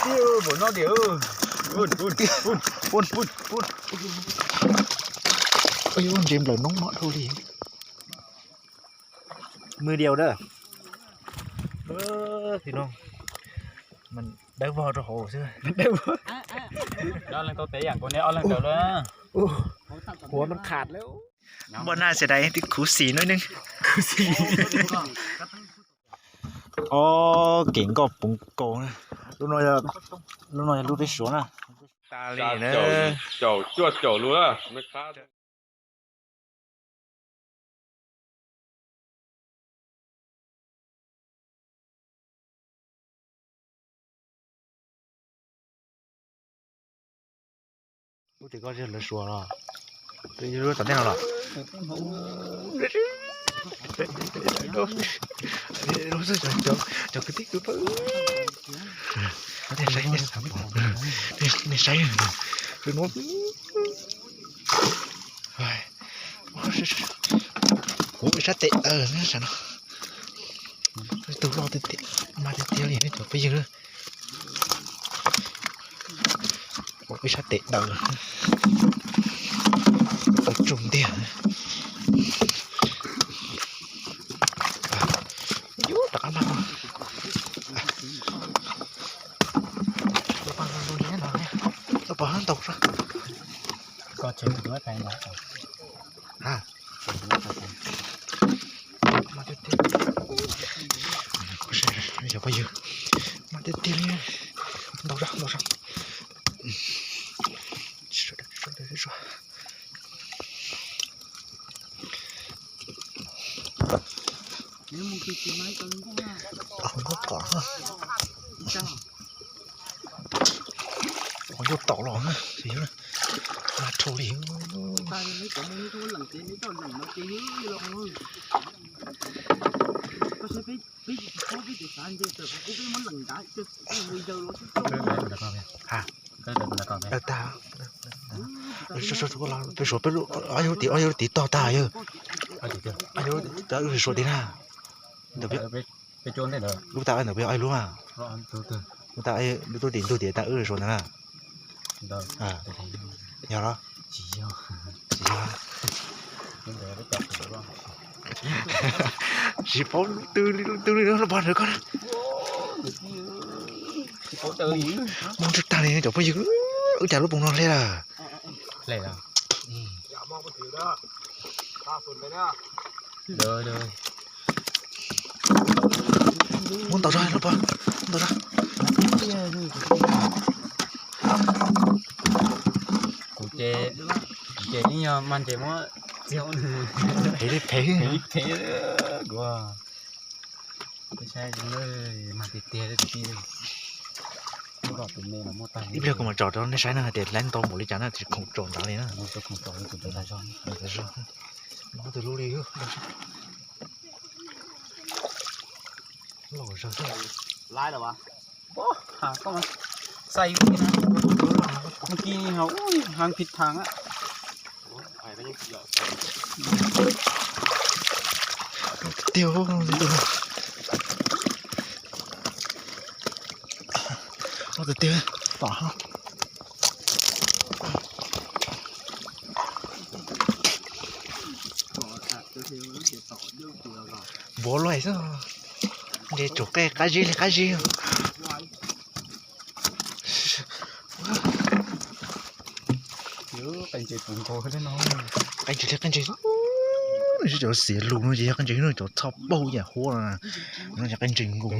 Ua no tiag. Ua, ua, ua, ua. Ua, ntses nplawm noob no dhau li. Mưa đều đó. Ơ, thì nó, mình đá vo rau hauv xwb. Ob leeg tau tev yam nkaus ne, ob leeg ntawd lawm. Ua, huav mas kham lawm. Npoj nag xia dais twb khuv xim no neeg. Ob kev nkoj puv nkaus na. Lub no yog lub peb suav na. Tas li na. Caum cuaj caum lub na. Ub, tias koj zej lawv suav los? Twb lub tom ntej no los? Cov kwv tij kwv pawg, nej saib, nej saib, kuv ib sab tes taw sab no. Tus loj tiag tiag, mas tiag tiag li nej cov phooj ywg. Ua ib sab tes taw, tus tsuj ntiag. Yus rov qab mag. Los pom ntau. Mas tiag tiag li, ntau zog ntau zog. Nkauj kom, qhov ncauj taum los, mas rau li. Peb suav peb lub, ob yug lub tid, ob yug lub tid tog tag yawg. Ob yug lub tid tag wb suav tid na. Lub tag ntawm peb ob yug lub, lub tag lub tub tid ntug tid tag wb suav ntawd na. Yog los? Tsis yog. Tsis paub lub twg li, lub twg li los pog ntawd koj na. Mob ntswg tag li cov phooj ywg, wb cas lub poos no hle lawm. Muab ntaus zog los pog, muab ntaus zog. Kuv ces, kuv ces ib nyuag mag ntses muab txiag ua nws phem li phem, phem li phem. Kuv saib mag tiag tiag li kwv tij. Ib pliag kuv mam tsom rau nej saib na hais tias laib ntau npaum li cas na, tsis khoom tsom nrad li na. Tus lub li los zog. Xais mus ki, mus ki hov, ua heev phim thaam. Tiag, tiag, tom. Npuav luaj xwb, ntses tsuas qe qab zib li qab zib. Qe ntses li qe ntses, cov xiav lus no ces yog qe ntses no cov txho pauj yam huab no, no yog qe ntses nkaus.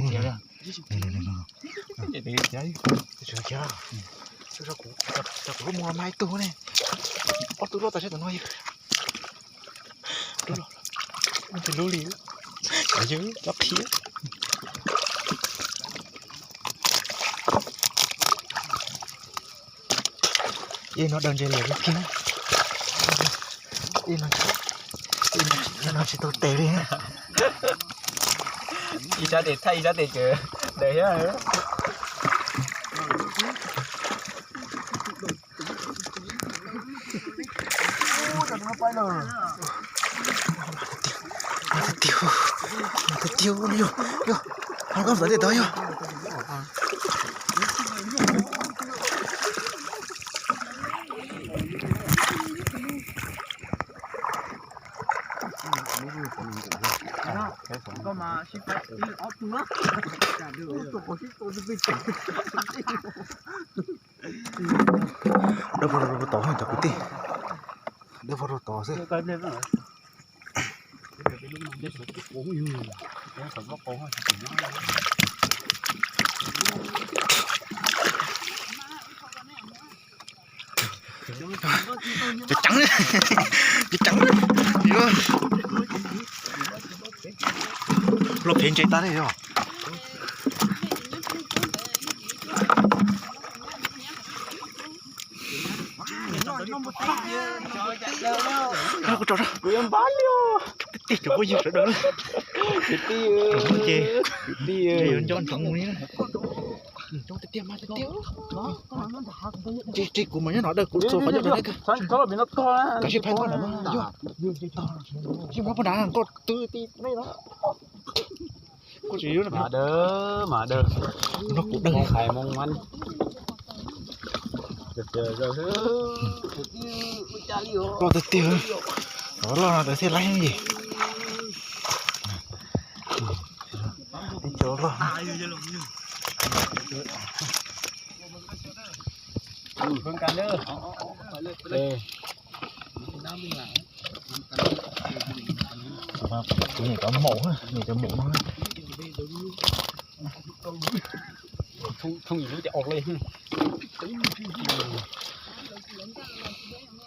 Kuv lub mus los mas ib tug ne, ob tug loj tas sab tom no yog. Tus lub li, yog cov qhiav. Ib no daws ntses liam li kiag. Ib no tsis tau tes li. Ib sab tes thaij ib sab tes cawm daws thiab. Mas tiag tiag, mas tiag tiag, yog, yog, ho koj ntawd tej tod yog. Dawb vog rau tod cov kwv tij, dawb vog rau tod xwb. Ceev ceev, ceev ceev, luaj phev ntses tag li os. Kuv tso, kuv yuav npab li os. Tiag tiag cov phooj ywg sawv daws, ces yuav nco ntsoov li. Tsis, tsis, kuv mas nyob no, kuv txua qhov nyob no. Koj sib phaj koj no, yog sib phaj poj nrad koj twb ti nej no. Koj tsis, mas dawb, mas dawb, no kuv dawb hais moo mas. Loj tiag tiag, loj no thiaj laib yim. Tib co loj. Kuv nyem cov maum, nyem cov maum no. Thooj yus lub ces ua li.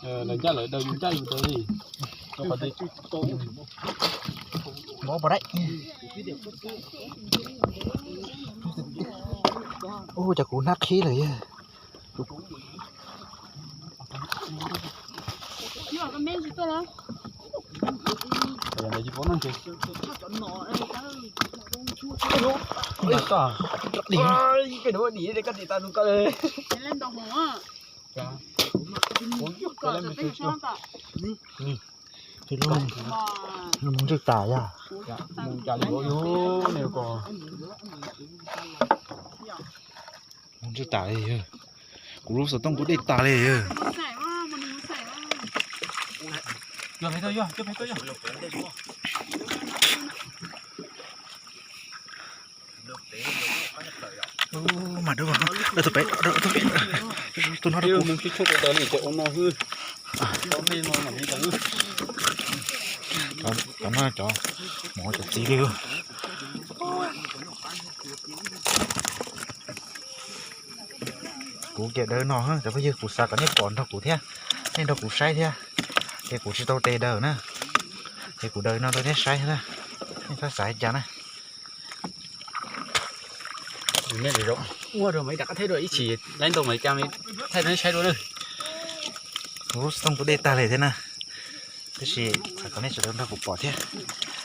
Lawv ncaj lawv daws yus ncaj yus daws li. Mob pov dai. Ua cas kuv hnab qhib lawm yog. Mus ntswj tas yog. Mus ntswj tas li yog. Kuv lub xov tooj kuv dej tas li yog. Mas dawb, dawb tus pem, tus no, cov no cov mov cov txiv li. Kuv kiag daws no, cov phooj ywg, kuv xav kom nej pom nrog kuv thiab, nej nrog kuv saib thiab. Ces kuv tsis tau tes daws na, ces kuv daws no rau nej saib na, nej txhob xav li cas na. Ua rau mas ib rab qab thaij dua ib chim laib ntau mas li cas thaij rau nej saib dua na. Kuv xov tooj kuv dej tag li thiab na, tab sis xav kom nej sawv daws nrog kuv pom thiab,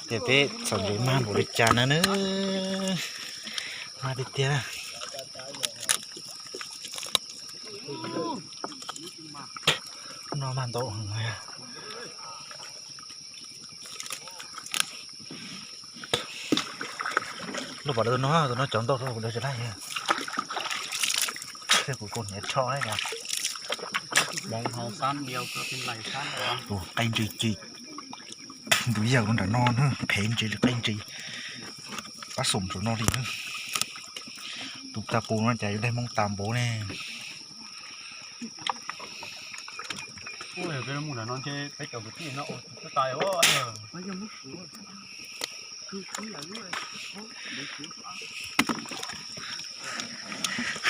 ces peb txhom ntses mag npaum li cas na na. Mag tiag tiag na. No mag ntau. Lub pom tus no, tus no cov ntau rau kuv daws tsis laij. Thiab kuv kaus hniav tsho na. Qe ntses ces tus yawg nram no na, phem ntses li qe ntses. Pab xoom saum no li na. Tus tag pus no cas yuav daig moo tas npaum ne.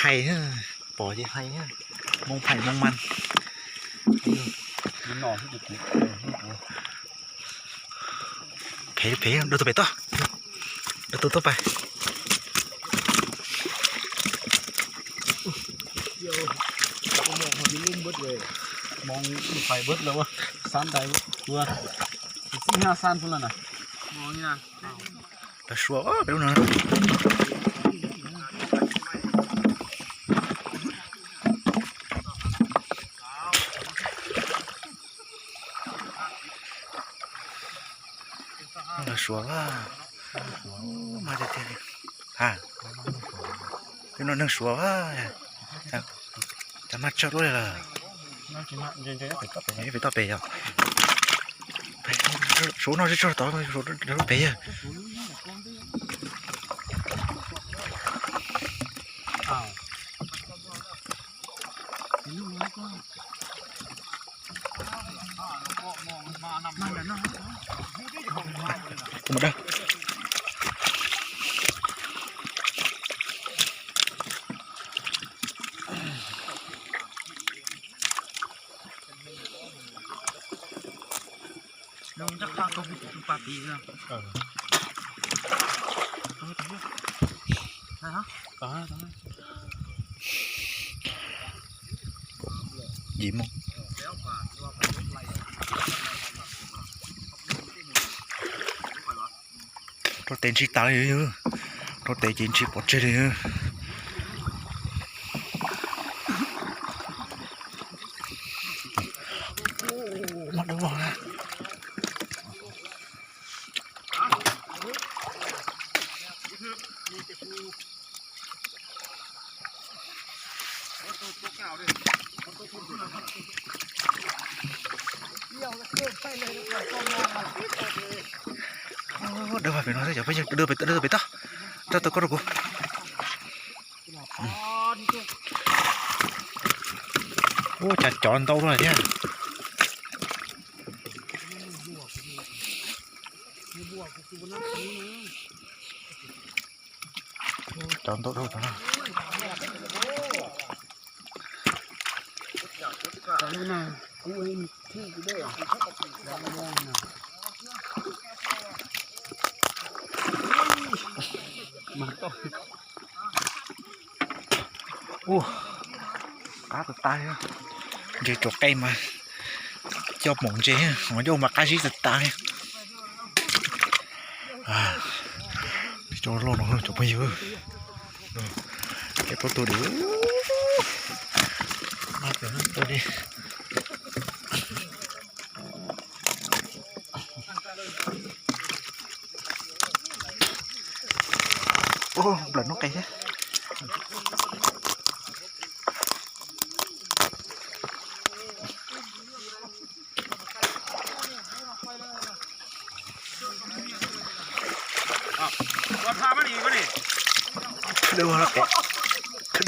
Hais, pom ces hais, moo phais moo mas. Phem phem, dawb tus pem toj, dawb tus toj pais. Moo phais bwb lawm, xab ntais ua, xib hab xab xwb lawm na. Pab suav peb lub no. Suav, mas tiag tiag li. Ha, peb no neeg suav, cas mag tsawg lub li lawm. Pem toj pem yog. Suav no tsis tshua tod, suav lub pem yog. Rau tes ntsis tas li, rau tes ces ntsis pov tseg li. Dawb pem no xwb, cov phooj ywg, dawb pem toj, rau tau koj rau kuv. Ua cas cov ntau lawm thiab. Cov ntau dhau cov no. Ua, qab tas tas. Ntses tsuas qe mas coj pom ntses, coj mas qab zib tas tas li. Cov loj no cov phooj ywg, peb plaub tug li. Ua, nplawm noob qes thiab.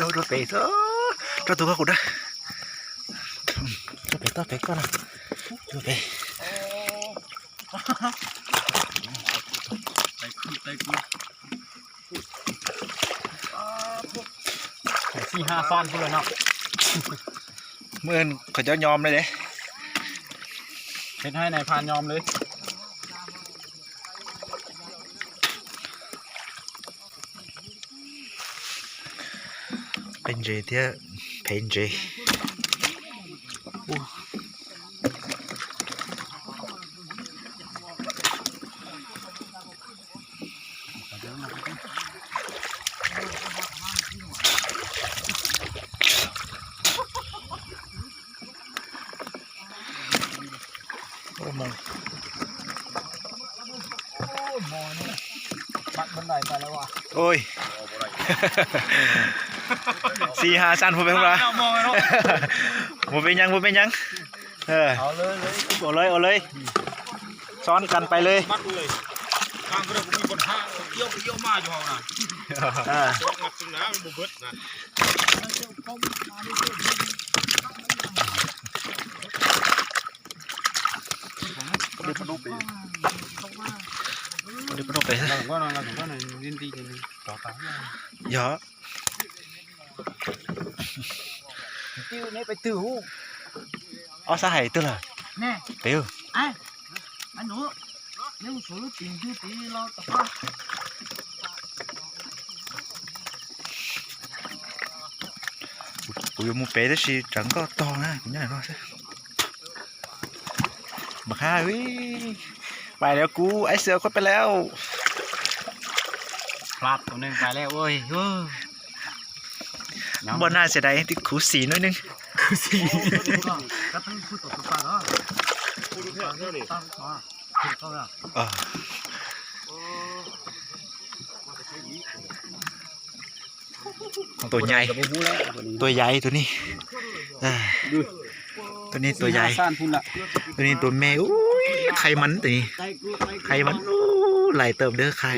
Rau pem xwb, rau tus koj kuv dab. Rau pem toj pem koj na. Rau pem. Xij ha xan kuv lawm no. Muaj qhov cov nyom li. Peb hai nais phas nyom li. Qe ntses thiab phem ntses. Ui, xij ha xan pub peb hub la. Mus peb nyaab, mus peb nyaab. Ua lawv, ua lawv. Txhob kan pais li. Yog. Ob sab hais twg lawm? Pem. Kuv yuav mus pem tab sis tsam nkoj tog na, kuv nyob no xwb. Mas qha, pais lawm kuv, ai xwb, koj pais lawm. Npoj nag xia dais twb khuv xim no neeg. Tus nyai, tus yais tus ni. Tus ni tus yais, tus ni tus me, ui, qhai mas tus ni, qhai mas ui. Lais tawm dawb khai.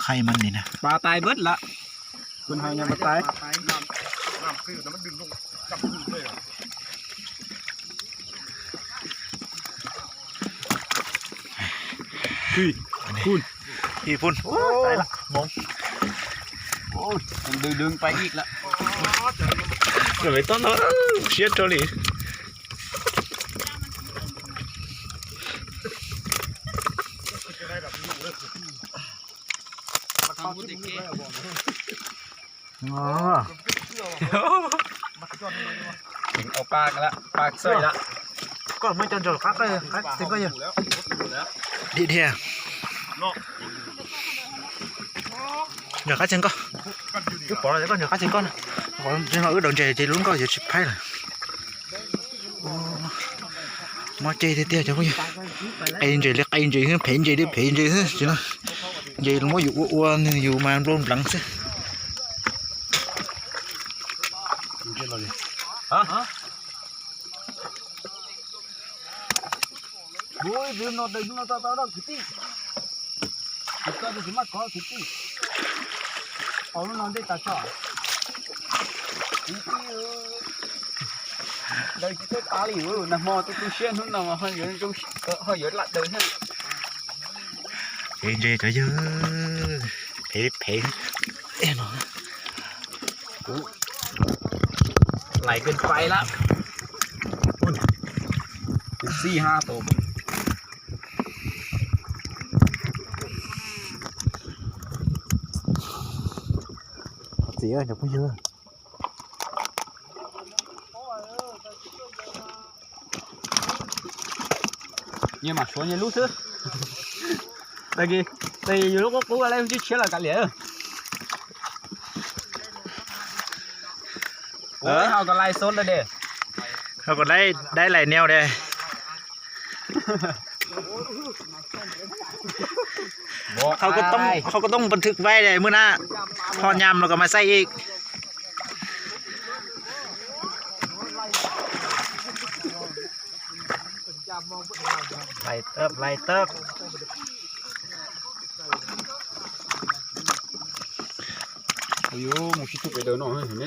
Khai mas ni na. Pas tais bawd lawm. Phun. Phun. Mus. Ntws dws pais ib lawm. Lawv toj no siab rau li. Au pa lawm, pa xwb lawm. Koj muab cov ntsaws qab qab tsev koj yog. Dhia dhia. Ntsaws qab tsev koj. Wb pom los koj ntsaws qab tsev koj na. Qhov no wb daus ntses ces lub nkoj yuav tsis phaib lawm. Mob ceg tiag tiag cov phooj ywg. Qe ntses li qe ntses xwb, phem ntses li phem ntses xwb tsis no. Ntses muab yus ua ua yus mas nplua npleev xwb. Tus no tus no tau tau kwv tij. Tus koj tus tsis maj kov kwv tij. Au lub no ntej tas tso. Kwv tij, lawv tsis teb tas li, nag hmo tu tu siab hnub no mas ho yuav lam daws thiab. Phem ntses cov yawg, phem phem. Kuv lais kawg pais lawm. Xij ha tus. Qhov txiv cov phooj ywg. Nyias mam suav nyias lub xwb. Tag kis, tag kis yus lub qub qub lawm tshiab los kav liam. Ua ho kom lais xov da de. Ho kom lais, dai lais neo de. Không có tông, không có tông bình thường vay này mưa na. Ho nhầm là còn mà xây. Lais tawb, lais tawb. Mus sib tug pem daws no ne.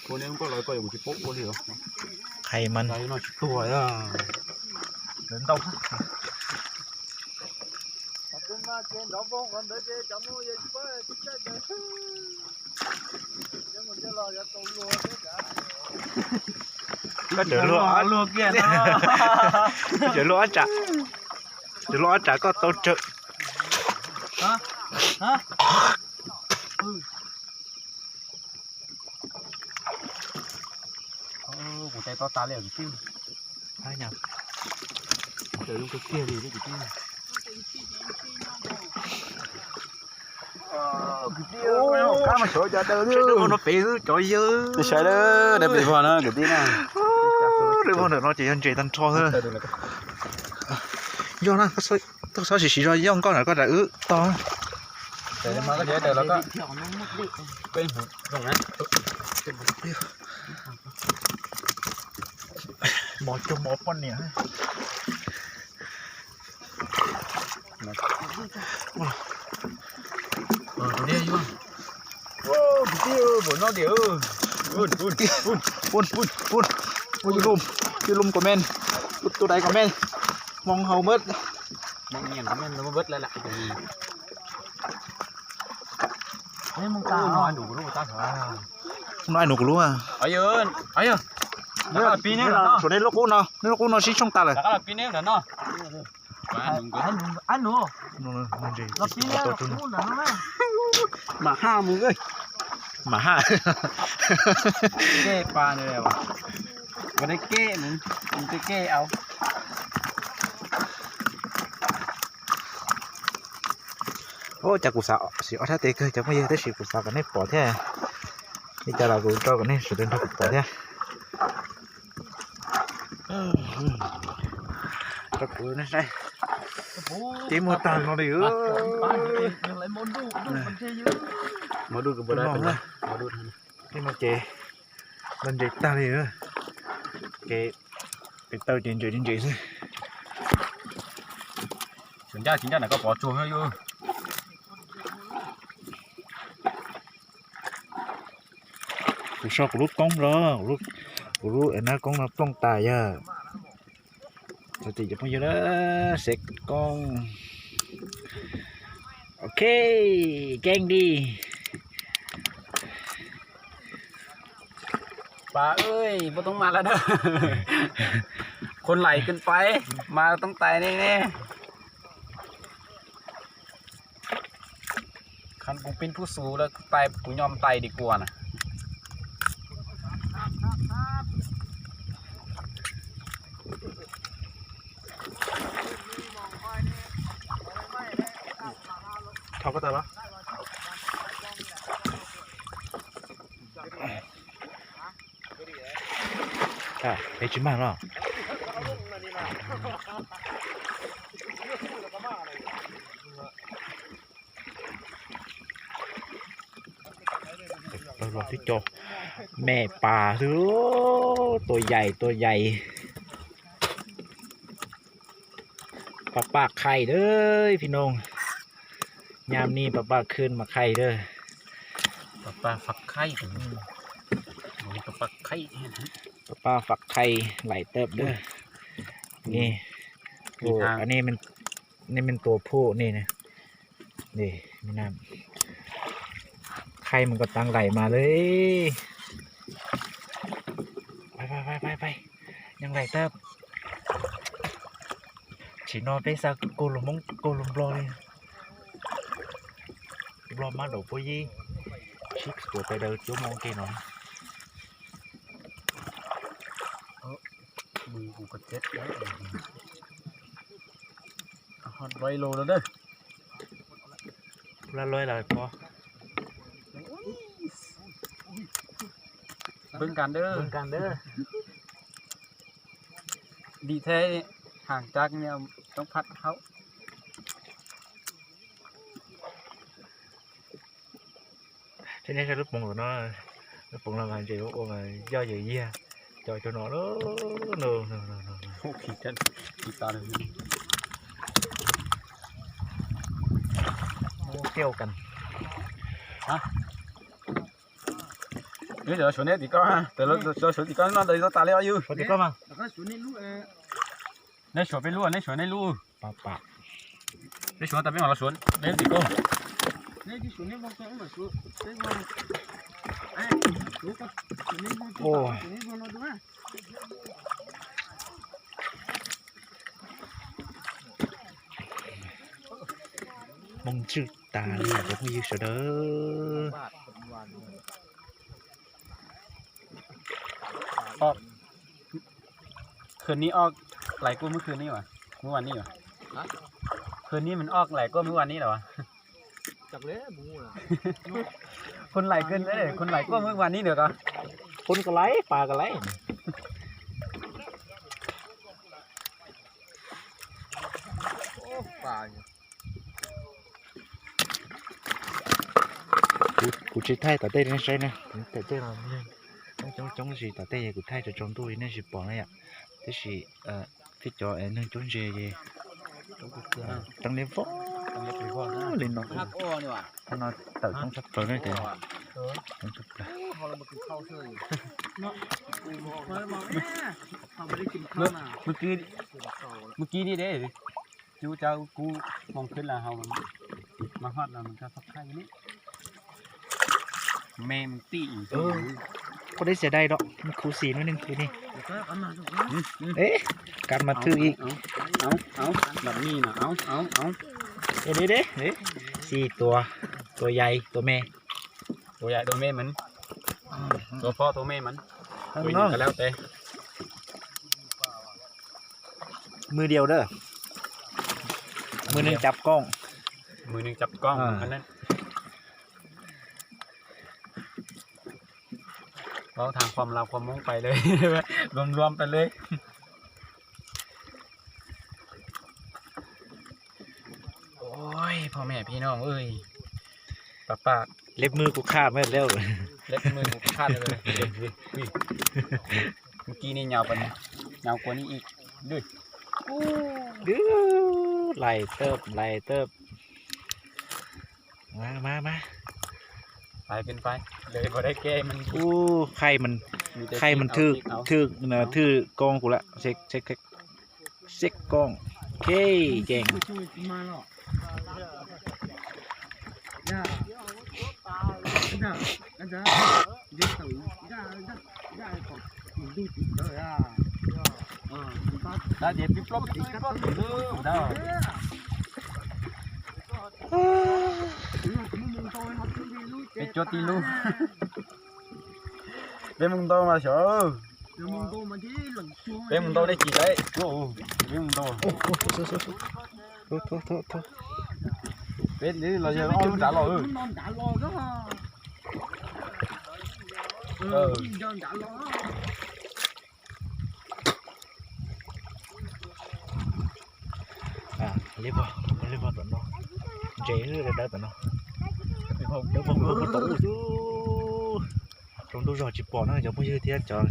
Ua neb koj lawv koj yuav mus tsis paub ua li os. Qhais mas no tsis tuag. Lawv ntau. Koj tseem luaj, koj tseem luaj ob tsam, tseem luaj ob tsam koj tau tsawm. Kuv tes to tas li kwv tij. Tes zoo kawg kiag li kwv tij. Kwv tij, qab mas sawv cov daws li. Sawv daws no pem xwb cov yawg. Sawv daws pem vog no kwv tij na. Lawv vog ntawm no ces yog ntses tag nrho xwb. Yog na, koj txhob siv siv zog, yog nkoj ntawm koj ram wb tog. Mos cuag mos poj niam. Pun, pun, pun, pun, pun, pun, pun, pun, pun, pun, comment, pun tus đáy comment, mong hầu mớt. Mong nyiam comment nó bớt lại lại. Ê, mong tao nó ăn đủ của lũ tao hả? Nó ăn đủ của lũ à? Ayo, ayo. Số này lô cũ nó, lô cũ nó xí sông ta rồi. Đó là pin nếp nữa nó. Ăn đủ, ăn đủ. Nó, nó, nó gì? Nó pin nếp nó cũ nữa nó. Mà ha mù ơi. Mà ha. Cái pa này là. Cái đấy kệ mình, mình cái kệ áo. Ua cas kuv xav siv ob sab tes kawg cov phooj ywg, tab sis kuv xav kom nej pom thiab. Li cas los kuv tso kom nej sawv daws nrog kuv pom thiab. Rau kuv nej saib. Tib muag tag no li. Tus no ces los ntses tag li. Ces pem taw ces ntses ntses xwb. Ncaj tsis ncaj na koj pov tsuag yus. Kuv so kuv lub koob los, kuv lub nab koob no plooj tas yog. Cov phooj ywg, xev koob. Ok, keej li. Pas ơi, บ่ต้องมาแล้วเด้อ คนไหลเกินไป มาต้องไต่นี่นี่ คันกูเป็นผู้สูงแล้วกูไต่ กูยอมไต่ดีกว่านะ Thov koj tau los. Peb tsis mag los. Los twb cov me pas xwb, tua yais tua yais. Pas paj qhais lawm phim noog, nyam ni pas paj khwb mas qhais lawm. Pas paj faj qhais, pas paj faj qhais, lais tawm lawm. Ni, nej men tua phuj ni, qhais mas koj tav lais mas li. Nyam lais tawm. Tsim no peb xa kua lug Hmoob kua lug Nplog li. Nplog mab daum puab yib, sib tuav pes daws cuab moo ke no. Loj loj los pov. Bưng càn đơ. Bưng càn đơ. Đi thế hàng chắc nhau trong phát hậu. Ces nej saib lub poov no, lub poov no mas ntshe ua mas yoj yawm yiag, cov cov no. Ua kiaj ua kas. Neb suav neb tim ko, suav tim ko no ntawd tau tas li os yus. Neb suav peb lub, neb suav neb lub. Neb suav tas peb mam los suav neb tim ko. Moo ntswj tas li cov phooj ywg sawv daws. คืนนี้ออกหลายกว่าเมื่อคืนนี้วะ เมื่อวานนี้วะ คืนนี้มันออกหลายกว่าเมื่อวานนี้เหรอวะ คนไหลขึ้นเลย คนไหลกว่าเมื่อวานนี้เดี๋ยวก่อน คนก็ไหล ปลาก็ไหล Kuv tsis thaij tom tej nej saib na, tom tej no coob coob zis tom tej kuv thaij tsaus ntuj nej tsis pom na yom. Tab sis tej cov neeg coob ntse es teeb liab vog li no, qhov no tawm coob tshaj plaws na ces. Mus kib di de, cub cab kub moog khwb las hau mas hot los mas koj txhob khaij li. Me mus tim. Koj deb xiav dai dom, nws khuv xim no nws khuv ni. Kas mas thwm ib. Eb, eb, eb, xis tua, tua yais tua me. Tua yais tua me mas, tua phob tua me mas, tua yais ka lab tes. Mws diaus dawb, mws neeg cav koom, mws neeg cav koom. Ov, thaam khuam laus khuam Moob pais lawm, luam luam pais lawm. Oj, phooj ywg phooj ywg, pab pab, leb mws kuv qhaj mas leb, leb mws kuv qhaj lawm. Mus kib ni, nyas kua ni ib, dwb, dwb. Lais tawb, lais tawb. Mas, mas, mas. Ub, khaij mas, khaij mas thwj, thwj, thwj koob kuv lawm. Xeb koob. Ok, ceev. Peb cuab tib lub. Peb mus ntau mas xyov. Peb mus ntau dej tsis lawm. Peb mus ntau. Peb los yog ob lub nrad los. Liab vog, liab vog tom no, ntses dawb tom no, dawb vog tom ub. Rau ntuj zog tsis pom na cov phooj ywg thiab cov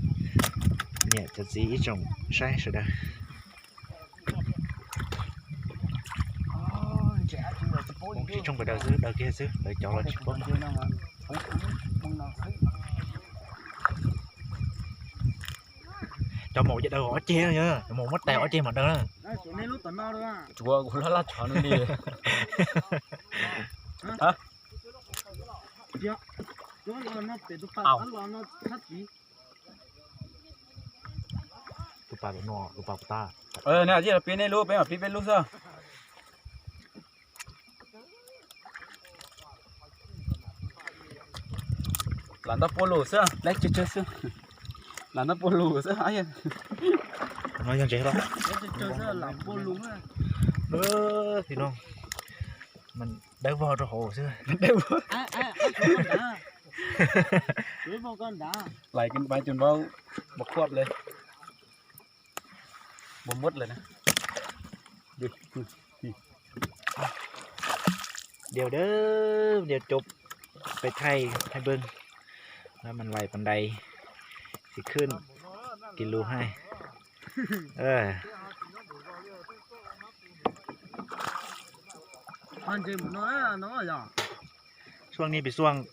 niam cov txiv ib tsoom saib sawv daws. Tsis tshooj pes daws xwb, daws kiag xwb, lawv cov los tsis paub. Cov maum ces daws ob ceg, cov maum muab tais ob ceg mam daws na. Tsuav kuv laj laj tshov no li. Tus pas no, tus pas tas. Nej pib nej lub, peb mam pib peb lub xwb. Lam ntau pua lus xwb, lab tsawg tsawg xwb. Lam ntau pua lus xwb. No yog ntses los. Tim no mas dawb vog rau hauv xwb. Lais kib pab cov npaub, npaub khuab li, npaub muab li na. Điều đó, điều chụp phải thay, thay bưng. Đó mình lầy bàn đài thìขึ้น kỷ lục hai. Ờ. Xuân ni pis xuân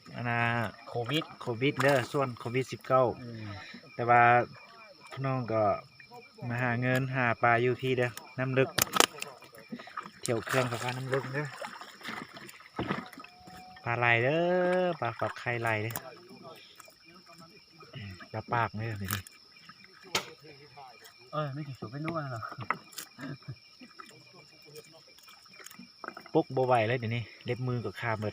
covid, covid đó, xuân covid mười chín. Tại vì nó có mà hà ngân hà pa yu thi đó, năm lực. Thiệu Khương và pha năm lực đó. Pa lais đó, pa, pa khai lais đó. Cov pam no. Pub npau vais lawm tias ne, lepb mwg kom kha mawm.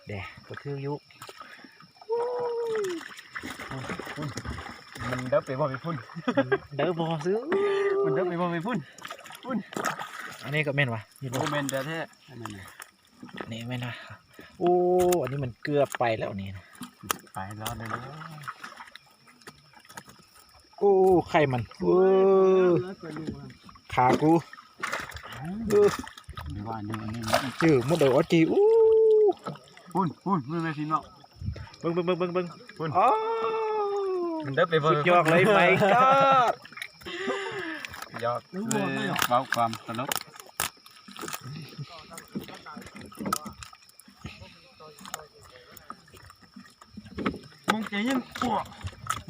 Des, koj thwb yub. Mình đớp về vòi phun. Đớp vòi xwb. Mình đớp về vòi phun. Phun. Anh ấy có men mà. Nhìn vào. Ủa, men ra thế. Ua,อันนี้มันเกือบไปแล้วนี่นะ ไปแล้วเลย Ua, khaij mas. Khav kuv. Muab daws ob ceg. Ua. Phun, phun, phun, phun. Peb, peb, peb, peb, peb. Phun. Ôi, suốt yog lawm, my God. Yog, báoความตลก.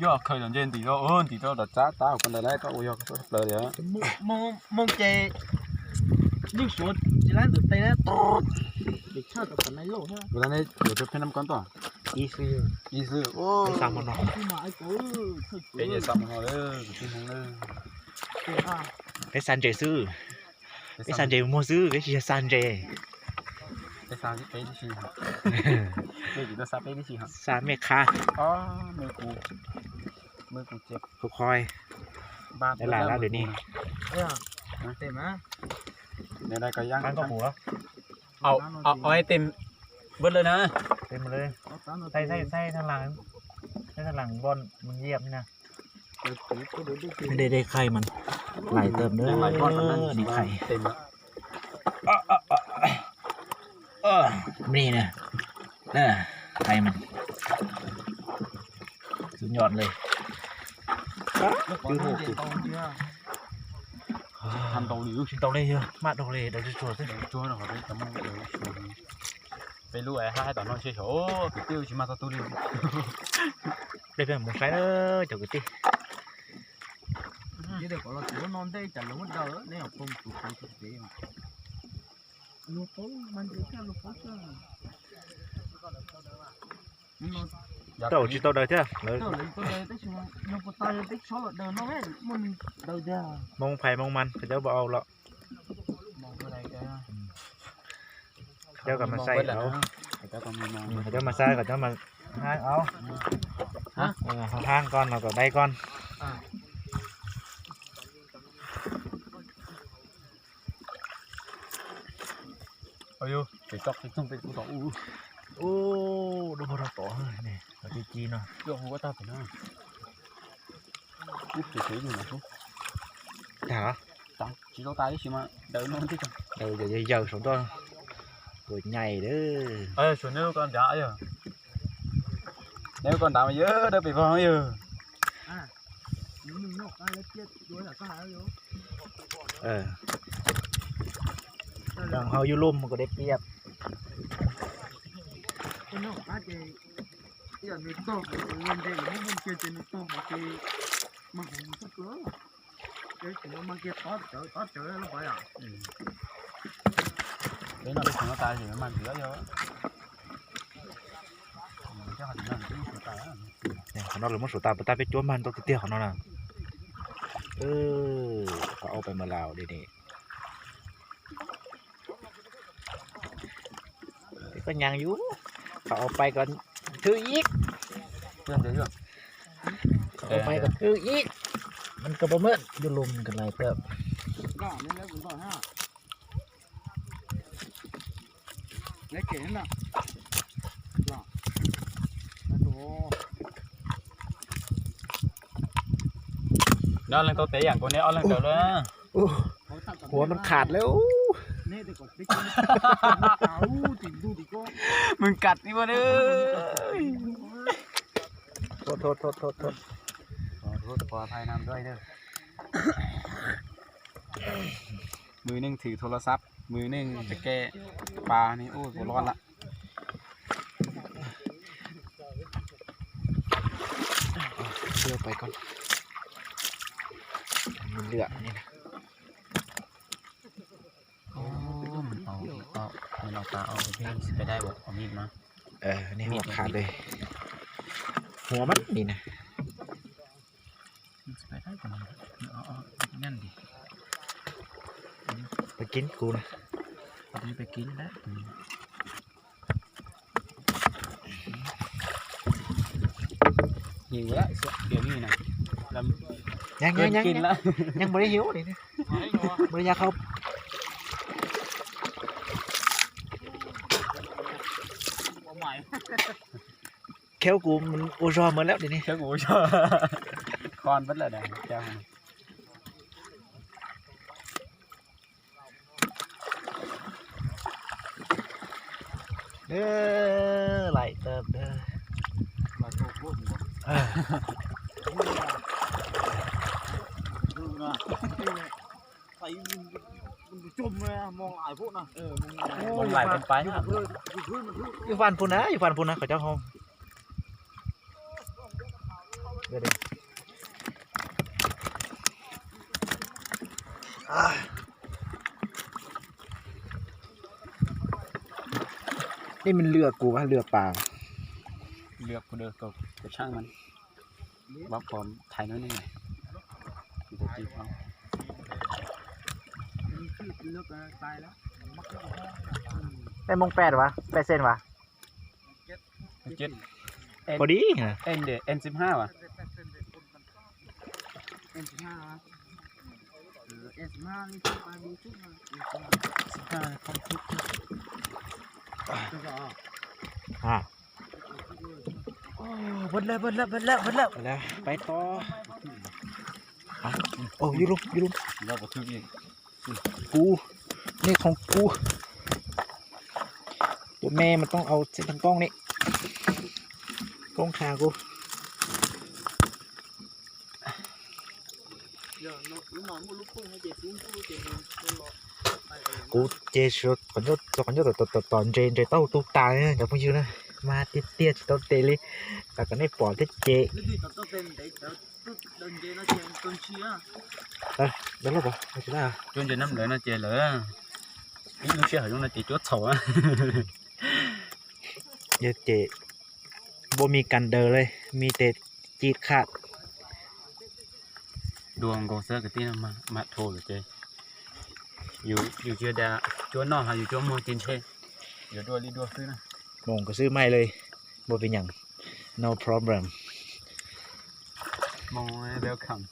Yog khaws cov ntses ntim rau, ntim rau daim tsab tab hauv ko ntawd lawm, koj ua yog koj plaws li. Moo ces yeej suav tsis laib ntawm tes na. Ua dab neb yuav rau peb nab koj ntoj. Ib xwb, ib xwb. Peb xa hmo no, peb xa hmo no, peb xa ntses xwb. Peb xa ntses muag xwb, peb tsis yog xa ntses. Peb xa peb tib si, peb tsis tau xa peb tib si. Xa mej qha, mej kuv, mej kuv ces khov khoi. Lam lab lwm ni. Qab koj mus los. Ov, tes vwm lawm na. Tes mus lawm. Thaij, thaij, thaij thaj laj, thaij thaj laj npoj mus yam na. Dej, dej khaij mas lais tawm na, dej khaij. Mej na, khaij mas suv nyom li. Tsis tau li, yog maj dhau li, daws tsuag xwb. Peb lub hab tom no ntshe xyov kwv tij tsis mag txog tug li. Peb pheej mus saib na cov kwv tij. Tau tsis tau daws thiab lawv. Hmoo phais hmoo man, qhov cov npau au los. Cov kom mas sai, qhov cov mas sai, qhov cov mas hab au. Hab koj los kom dai koj. Ub, dub pog rau tod, ci ci no. Tag, tsis tau tas ib si mas daws no, yawg yawg saum ntoj, tus nyais lawm. Neb koj nrad mas yawg dawb pes vog yawg. Hau yus lum kom deb piam. Qhov no lawv muab suav tas, puas tas peb cuab mag ntau tiag tiag qhov no na. Qhov au pais mas laus li ni. Koj nyaas yus, qhov au pais kom thwj ib, qhov au pais kom thwj ib, mas koj puas muab yus lum kom lais tawm. Neb ob leeg tau tev yaam nkaus, neb ob leeg ntawd lawm. Huav mas kham lawm. Mws kam ib ua. Mws neej thwm thau las xab, mws neej tsa ke pas ne, ua kuv loj lawm. Lwm, mws au tas, mws tsis pais dai, au mim mas, nej huam kham li, huam mas li na. Pais kib kuv na. Yeej, yeej, yeej, yeej mus li hiu li, mus li nyag qhau. Khev kuv ua zog mas lawm li ne. Laim tawm. Yus faj pug na, yus faj pug na, qhov cov hau. Nej mas lwm kuv, lwm pas. Nej mooj pem vas, pem xees vas? Pua dib. Pais tod. Yus lum, yus lum. Kuv, nej khoom kuv. Tus me mas tooj au txij tag koob ne. Koob qha kuv. Kuv ces txog qhov ncauj tom tom tom ntses, ntses taub hau tu tas cov phooj ywg na, mas tiag tiag tsis tau tes li, tas kom nej pom thiab ces. Cuab ntses nab nplawv no ces lawv ib lub sij hawm zoo no ces cuab txhaum. Yog ces npua mis kas daws li, mis tes ci qham. Dua nkaus xwb kwv tij, mam dhau lawm ces yus tsis da cuab noj hos yus cuab muag ces ntshe yuav dua li dua xwb na. Mus kuv xwb maij li, npua pi nyeem, no problem. Welcome.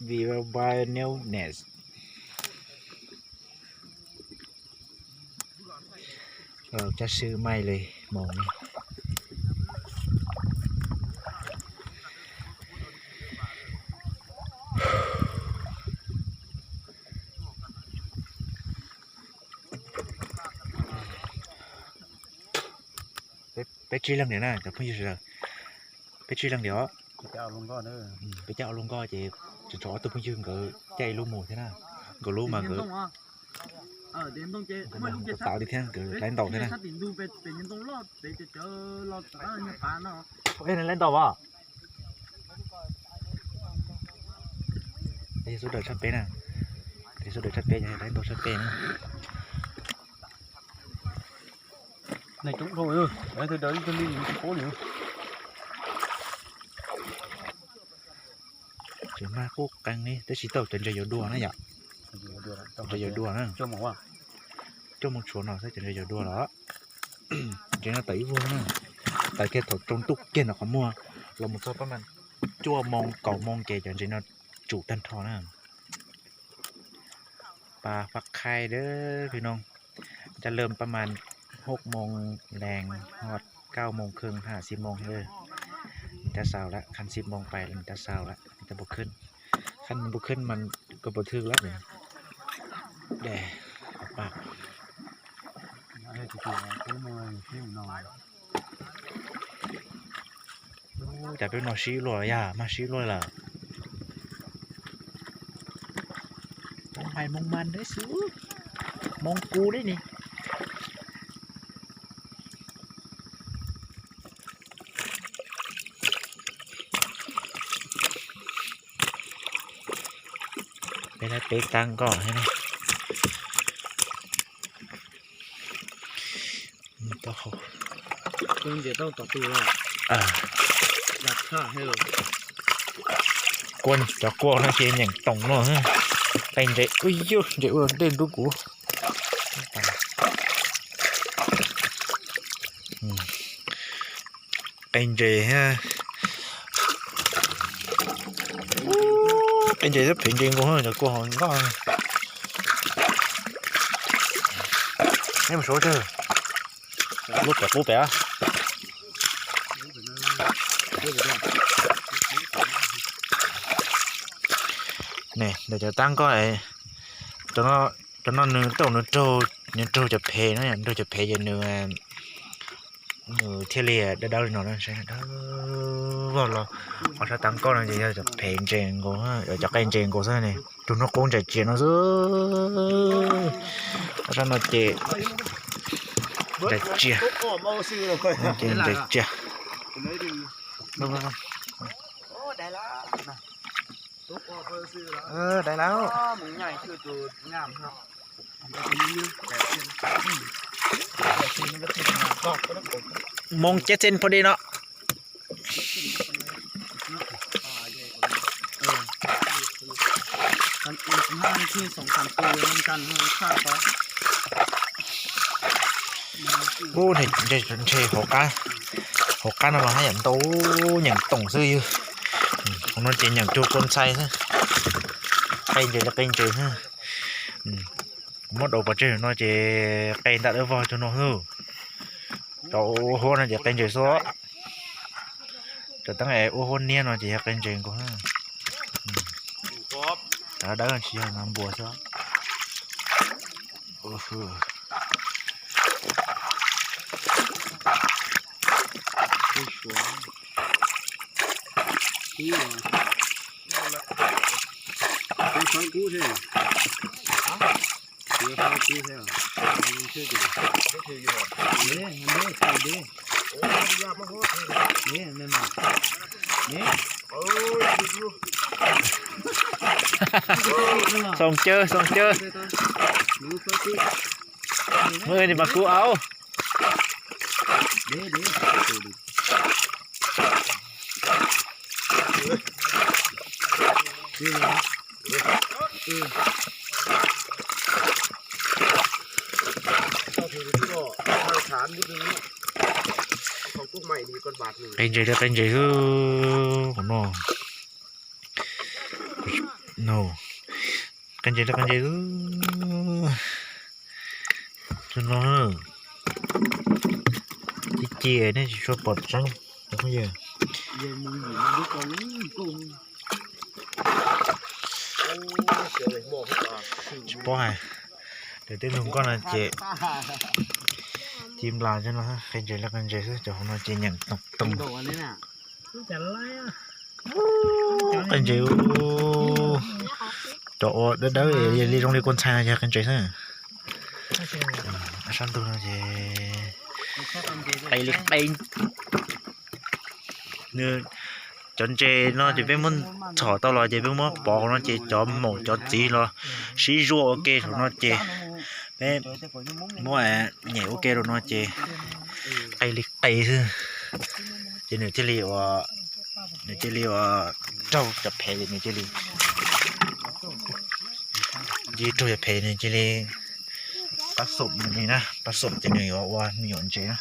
Viva Bionewness. Cab swb maij li moos. Peb tsib leeg niam na cov phooj ywg sawv daws, peb tsib leeg niam os. Peb cab ua luaj nkoj ces tseem tshuav ob tug phooj ywg nkawd caij ib lub mus thiab na. Nkawd lub mas nkawd tau li thiab, nkawd laib ntaus thiab na. Laib ntaus as. Peb sawv daws tshaj peb na, peb sawv daws tshaj peb, laib ntaus tshaj peb na. Tseem mag qub qees li tab sis tau cov ntses yuav dua na yom. Ntses yuav dua na. Cuaj moos tshuav no xwb cov ntses yuav dua los. Ntses no tawm ib vuag na, tawm kiag thaum tsaus ntuj kiag ntawm qhov muag los mus txog pab mas cuaj moos kaum moos ces cov ntses no tsum tag nrho na. Pab fab khaib dab phi noo, cab lawm pab mas hauj moos lees hos kauj moos kheej haj xib moos, nws tab xaus lawm, khab xib moos pais nws tab xaus lawm, nws tab npu khwb, khab npu khwb mas koj puas thwj lawm. Dej, pab Cas peb no sib luaj yog mag sib luaj lawm. Hais moos mas deb xwb, moos kuv deb ni. Peb lab peb tab nkoj thiab na. Kuaj cov kuaj no ces nyeem toom no. Qe ntses, ub yuj, ntses ua ntej nrub kuv. Qe ntses, qe ntses thiab phem ntses nkaus cov kuaj hauv nkoj. Neb mus suav tsawg, lub pem qub pem. Ne, ntawm cov tab nkoj, cov no nws tej zaum nws raug, nws raug cov phem no, nws raug cov phem ces nws, nws thiaj li dawb dawb li no na, dawb vog los. Ob sab tab nkoj no ces yog cov phem ntses nkaus, cov qe ntses nkaus xwb ne, tus no qub ntses tsias no xwb. Ob sab no ces ntses tsias, ces ntses tsias. Dais lawm. Moos ceb txees pha di no. Ub, ntshe hauv qab, hauv qab no mas haj yam ntau, nyeem toom xwb yog. Hauv no ces nyeem cuag kua ntxhais xwb. Qe ntses li qe ntses xwb. Kuv muab daus pov tseg no ces qe ntawm dawb vog cuag no xwb. Cov huab no ces qe ntses xwb. Tam teeb es ua huab niab no ces yog qe ntses nkaus. Cov dawb tsis yog, no npua xwb. Xoom cawv, xoom cawv. Muaj ib mas kub au. Qe ntses li qe ntses xwb no. No, qe ntses li qe ntses xwb no. Ci ci nej tsis tshua pom tseeb cov phooj ywg. Tsis paub hais, tej lug nkoj no ces ci nplas cov no, qe ntses li qe ntses xwb, cov hauv no ces nyeem toog toog. Qe ntses, cov uas dawb dawb li zoo li kua ntxhais no yog qe ntses xwb. Sab ntug no ces qe li qe. Nws, cov ntses no ces peb muab txhom tau los ces peb muab pov hauv no ces cov maum cov txiv los sib zuaj ua ke rau no ces peb muab nyem ua ke rau no ces qe li qe xwb. Ces nws thiaj li ua, nws cia li ua raug cov phev, nws cia li, cia li raug cov phev, nws cia li pab xom nws li na, pab xom ces nws yuav ua me nyuam ntses na.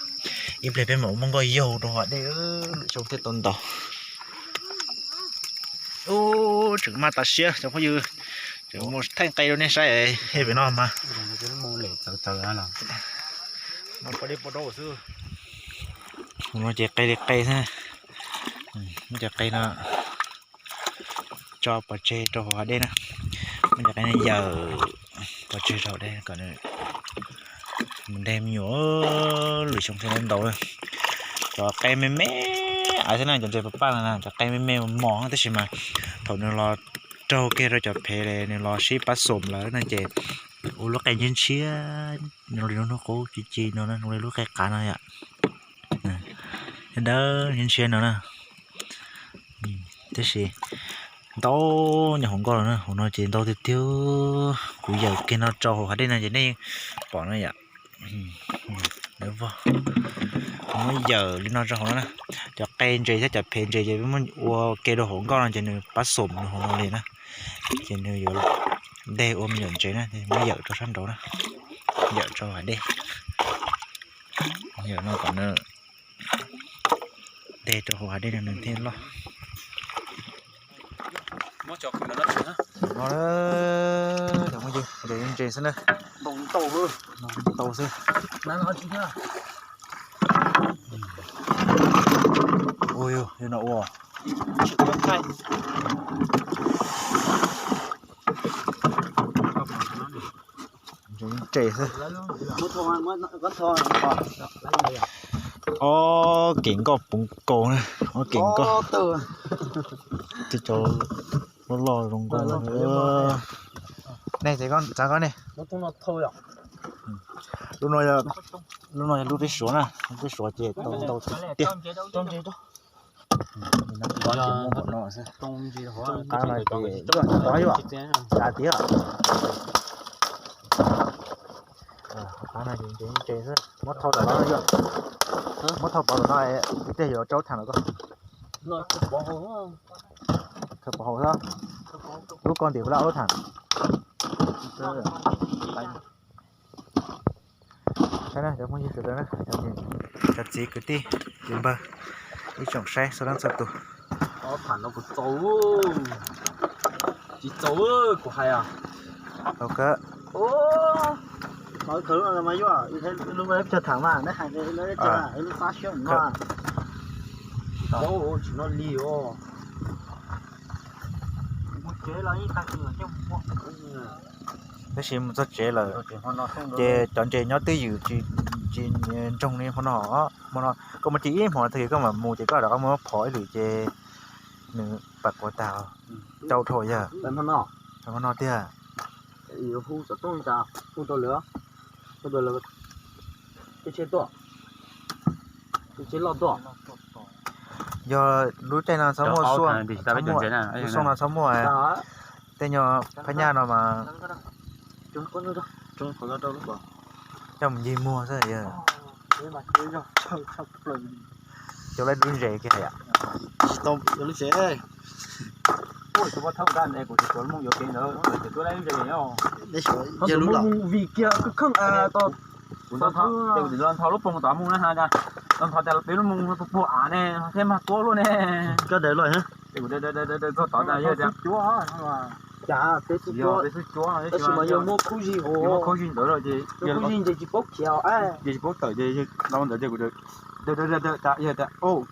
Ib pliag peb mam ua muab nkoj yaug rau hauv dej, lwm xyoo thiaj tau ntaus. Ub, tseem maj tas siab cov phooj ywg, tseem mus thaij qe rau nej saib pem no mas. Hauv no ces qe li qe xwb. Muab cov qe no tso pov tseg rau hauv hav dej na. Muab cov qe no yawm pov tseg rau hauv dej kom nws mus nteg me nyuam, lwm xyoo thiaj ntaus. Cov qe me me xwb na, cov ntses paj paj no na, cov qe me me mos mos tab sis mas thaum nws los raug kiag rau cov phev, nws los sib pab xom lawm no ces ua lub qe ntshiab ntshiab, zoo li lub hnub qub ci ci no, zoo li lub qe qav no yom. Dawb ntshiab ntshiab no na. Tab sis ntau nyob hauv nkoj los na, hauv no ces ntau tiag tiag. Kuv yawm kiag no rau hauv hav dej no ces nej pom no yom. Lawv vog, muab yawm li no rau hauv no na. Cov qe ntses thiab cov phev ntses ces peb muab ua ke rau hauv nkoj no ces nws pab xom nws hauv no li na. Ces nws yuav nteg ua me nyuam ntses na, muab yawm rau sab nraud na, yawm rau hav dej. Yawm no kom nws nteg rau hauv hav dej no nws thiaj loj. No, ntses xwb na, ntau xwb. Ua, yog no ua ntses xwb. Ob kev nkoj puv nkaus na, ob kev nkoj. Tej cov loj loj zoo nkauj. Nej, txav koj ne. Lub no, lub no yog lub peb suav na, lub peb suav ces tau ntau tiag. Qab no ces yuav tov yuav tsa tiag. Qab no ces ntses xwb, muab thau tom no yuav, muab thau pov tom no, tej yuav rau tham los koj. Thau pov hauv xwb, lub koj ntim kuv lab lub tham. Saib na cov phooj ywg sawv daws na, cov txiv kwv tij txiv npawg, ib tsoom saib txhua leej txhua tus. Tsis txaus, kuv hais. Tau kawg. Lub no mas yuav, lub no peb tham mas, neb hais lub xab siab no. Tab sis mus txog tsev lawm, ces cov ntses nyob twj ywm tsis ntsoog li hmo no. Hmo no koj mus tsis ib hmo tag kis koj mam mus ces koj rov qab muab phom ib lwm ces nws pam quav tag. Cau dhau yog. Hmo no tiag. Yog lub caij no txhob muaj, lub xyoo no txhob muaj tej nyuag phab nyaj no mas coj mus ncig muag xwb. Cov lub ntses kiag hais. Vim kiag kuv nthos lub poog tod mus na, los nthos tas peb lub mus puag puag av ne thiab mag tuab luaj ne. Koj daws los, daws txog tod tas yog tias, cas peb xub cuab, tab sis mas yog muaj khuj zig, muaj khuj zig ntawd ces, khuj zig ntses tsis paub khiav, ces tsis paub tawm ces los ntawd ces kuv, yog tias,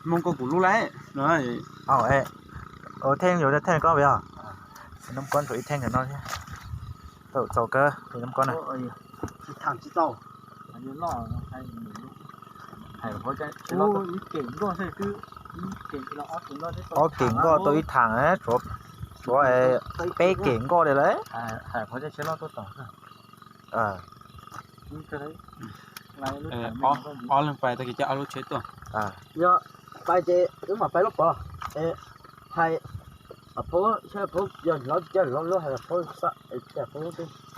mus koj kuv lub lauj no. Theej yuav theej koj yog, nab kob ntsuas ib theej no thiab. Tau txaus kawg nab kob na. Ob kev nkoj tau ib thaam, tshuav peb kev nkoj li lawm. Ob leeg pais tag kis coj ob lub tsheb tuaj. Yog pais ces wb mam pais lub pov, hais, phob, saib phob yog hlob tsis coj hlob lub hais phob,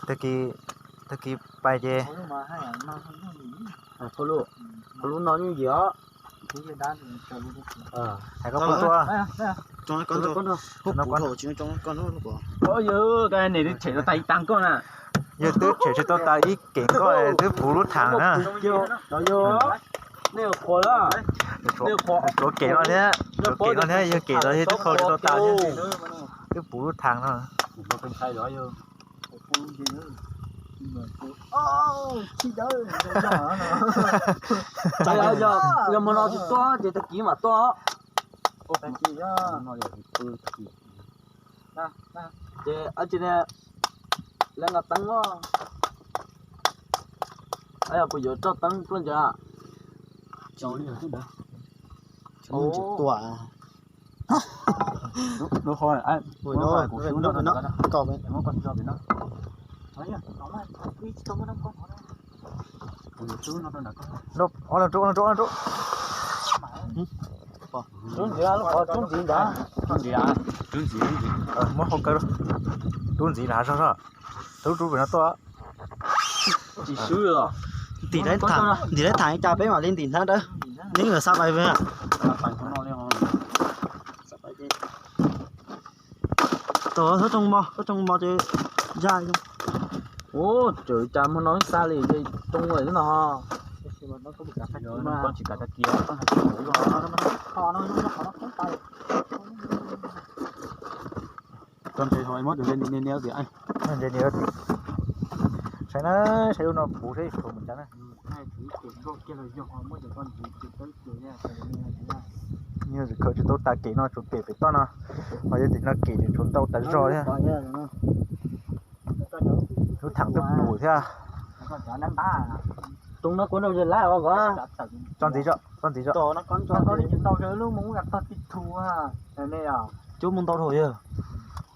tag kis, tag kis pais ces, phob lub, phob lub no nyuj yim os. Hais koj puas tuaj. Yog twb tshem tsis tau tas ib kev nkoj twb puv lub thaam na. Tshuav kev no thiab, tshuav kev no thiab yog kev no thiab twb qhau tsis tau tas thiab, twb puv lub thaam no. Yog hmo no tsis tuaj ces tag kis mam tuaj. Ces lawv nqa teeb os. Yog kuv yuav tso teeb tuaj ntsa. Rub ntxiv ntag. Muab hau kaw, rub ntxiv na, rub ntxiv na, rub pem no tuaj. Ntim laib tham cas peb mam li ntim hnab dawb. Neb yuav xa pais. Tos, txhob tsoo mos, txhob tsoo mos ces ya. Ua cas hmo no xa li ces tsoo lawm no. Saib na, saib lub no puv seb puv cas na. Nyuag tsis khaws tsis tau tas kev no, tshuav pem pem toj no, ho yog tim no kev tseem tshuav ntau tas zog thiab. Lub thaam twb puv thiab. Tso ntxiv, tso ntxiv, tso. Cuab mus ntau dhau yog,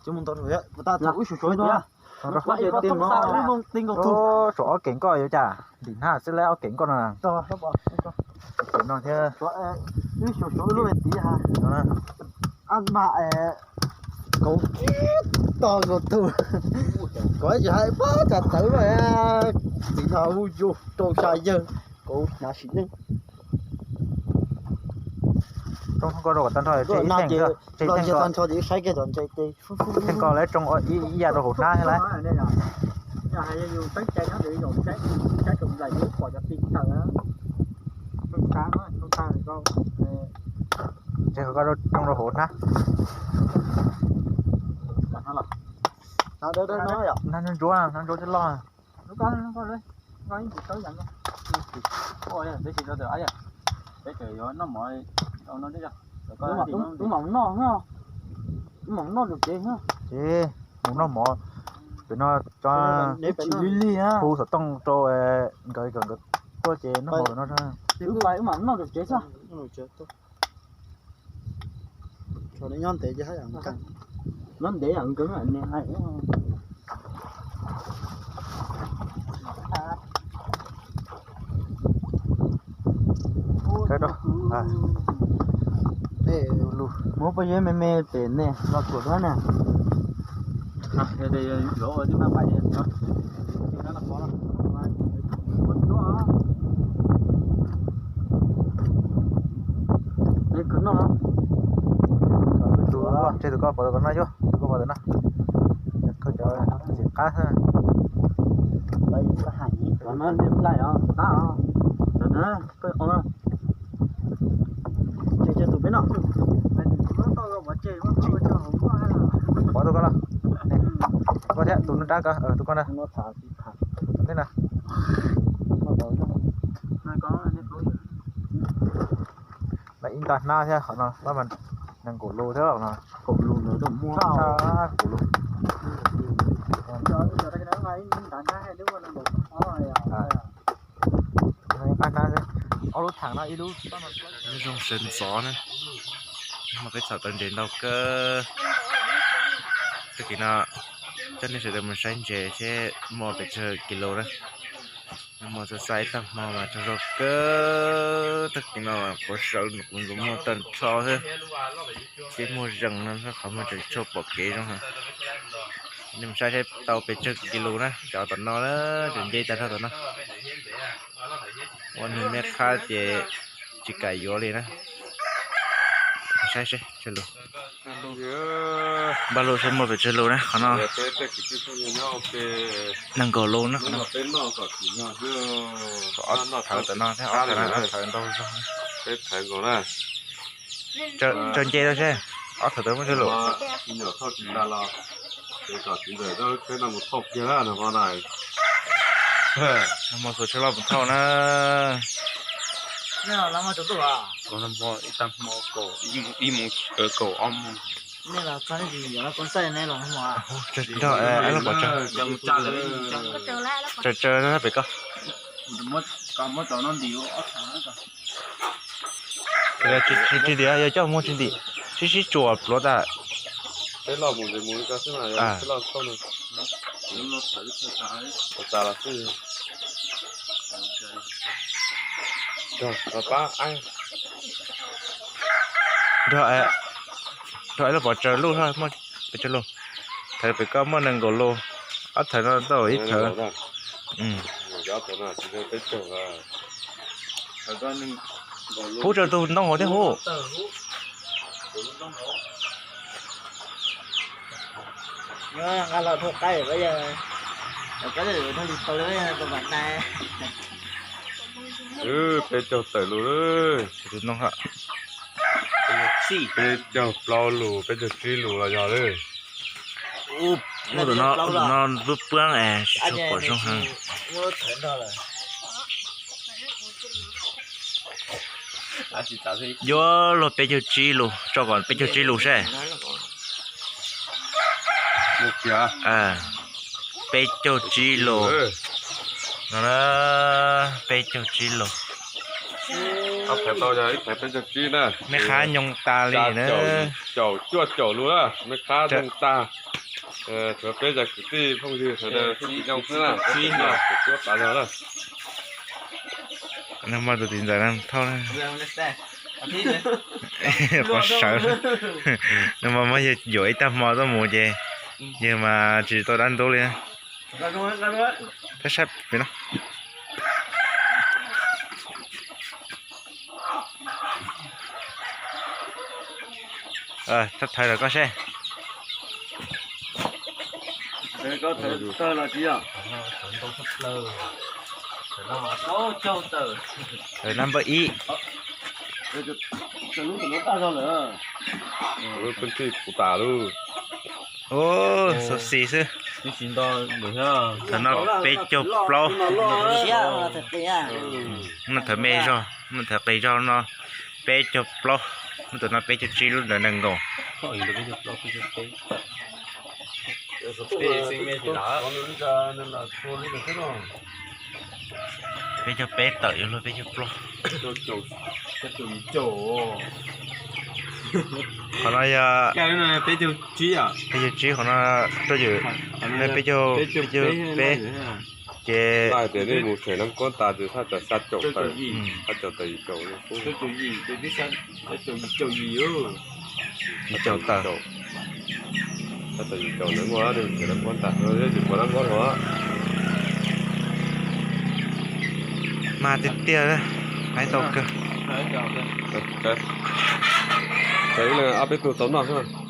cuab mus ntau dhau yog. Tshuav ob kev nkoj yuav cas ntim hnab xwb lawm ob kev nkoj no. Kev no thiab. Kauv ib tog nkaus tug, kauv tsis hais pab cas tawv mas, txiv no hu yus rau sa yawg, kauv hnav sim neej. Tsoo koj rau kom tag nrho, tseg ib theej, tseg ib theej koj, tseg ib theej koj lawv tsoo ib yam rau hauv hnab thiab lawm. Tseg koj tsoo rau hauv hnab. Hnab ntsuab, hnab ntsuab thiab loj. Wb mam noj, wb mam noj rau tsev. Ces mus noj mov pem no tso, lig lig hu xov tooj rau nkawd kom nkawd tuaj ces noj mov pem no. Wb pais wb mam noj rau tsev xwb. Nyob ntev, nyob ntev hais. Muab pob zeb me me pem nej los tuam rau na. Tus tseg tus koj pov tus koj no, tus koj pov tus no. Koj cov ntxim qab xwb. Pov tus koj no. Koj thiab tus nruab nrab ko, tus koj na. Tus no. Ib nta hnab thiab qhov no, nees nkaum lus thiab no. Kaum lus, kaum lus. Nqa hnab xwb, ob lub theem no ib lub. Zoo sawv ntxov na. Muaj peb txhom tau ntses ntau kawg. Tag kis no coj nej sawv daws mus saib ntses seb muaj pes tsawg kis lus na. Muaj txog xya ib tag hmo mas tsaug zog kawg. Tag kis no quav sawv nws kuv ntxuav muag tag nrho xwb. Ces muag zees no qhov muag tseem tshuaj pom kev zoo heev. Nej mus saib seb tau pes tsawg kis lus na, cov tom no na, tseem nce tag nrho tom no. Ua nws me qhab ces tsis kam yuav li na. Saib seb tsawg lus. Npaj lus seb muaj pes tsawg lus na qhov no. Nees nkaum lus na. Ob thawv tom no thiab ob thawv ntau zog. Tsaws nce tau seb ob thawv tawv muaj tsawg lus. Muaj xuas tsawg loj mus thauj na. Ib tag hmo kaum, ib moos kaum ob moos. Nrog ib lub pov tsawg, tsaws tsaws pem ko. Tsis ntim, yog coj muag tsis ntim, sib sib tsuas pluav tas. Nrog, nrog ib lub pov tsawg lus, muaj pes tsawg lus. Thawv pem ko muaj nees nkaum lus, ob thawv no tau ib thawv. Hub, tsaws tus ntoo hauv thiab hub. Peb caug tawm lus, peb caug plaub lus, peb caug tsib lus los yog lawm. Muaj tus no, tus no lub pwab es tsis tshua pom zoo heev. Yuav luag peb caug tsib lus, tso kom peb caug tsib lus seb. Peb caug tsib lus no, peb caug tsib lus. Me qhab nyoo tas li na. Caum cuaj caum lus na, me qhab nyoo tas. Tsuav peb cov kwv tij phooj ywg sawv daws sib koom xwb na, kuv cuab tas zog na. Nag hmo tus txiv ntxawm no thauj na. Qhov sawv no mas muab yawg yuam ib tag hmo tuaj mus ces yawg mas tsis tau dab ntub li na. Thab saib pem no. Thab thawv rau koj seb. Thawv nab npawb ib. Ua xov xis xwb. Thaum no peb caug plaub. No thawv me zog, no thawv qis zog no peb caug plaub. Lub ntawm no peb caug tsib, lub ntawm nees nkaum. Peb caug peb tawm yuav luag peb caug plaub. Qhov no yog peb caug tsib, qhov no rau ywm, peb caug, peb caug peb. Ces tias nej mus tseem nab kuab tas ces thaj tsam xya caum tawm, xya caum tawm yim caum, yim caum tawm. Thaj tsam yim caum ntawd muaj tseem nab kuab tas, tsis pom nab kuab dhau. Mas tiag tiag, hais tau kawg. Ob peb tug tau noj xwb.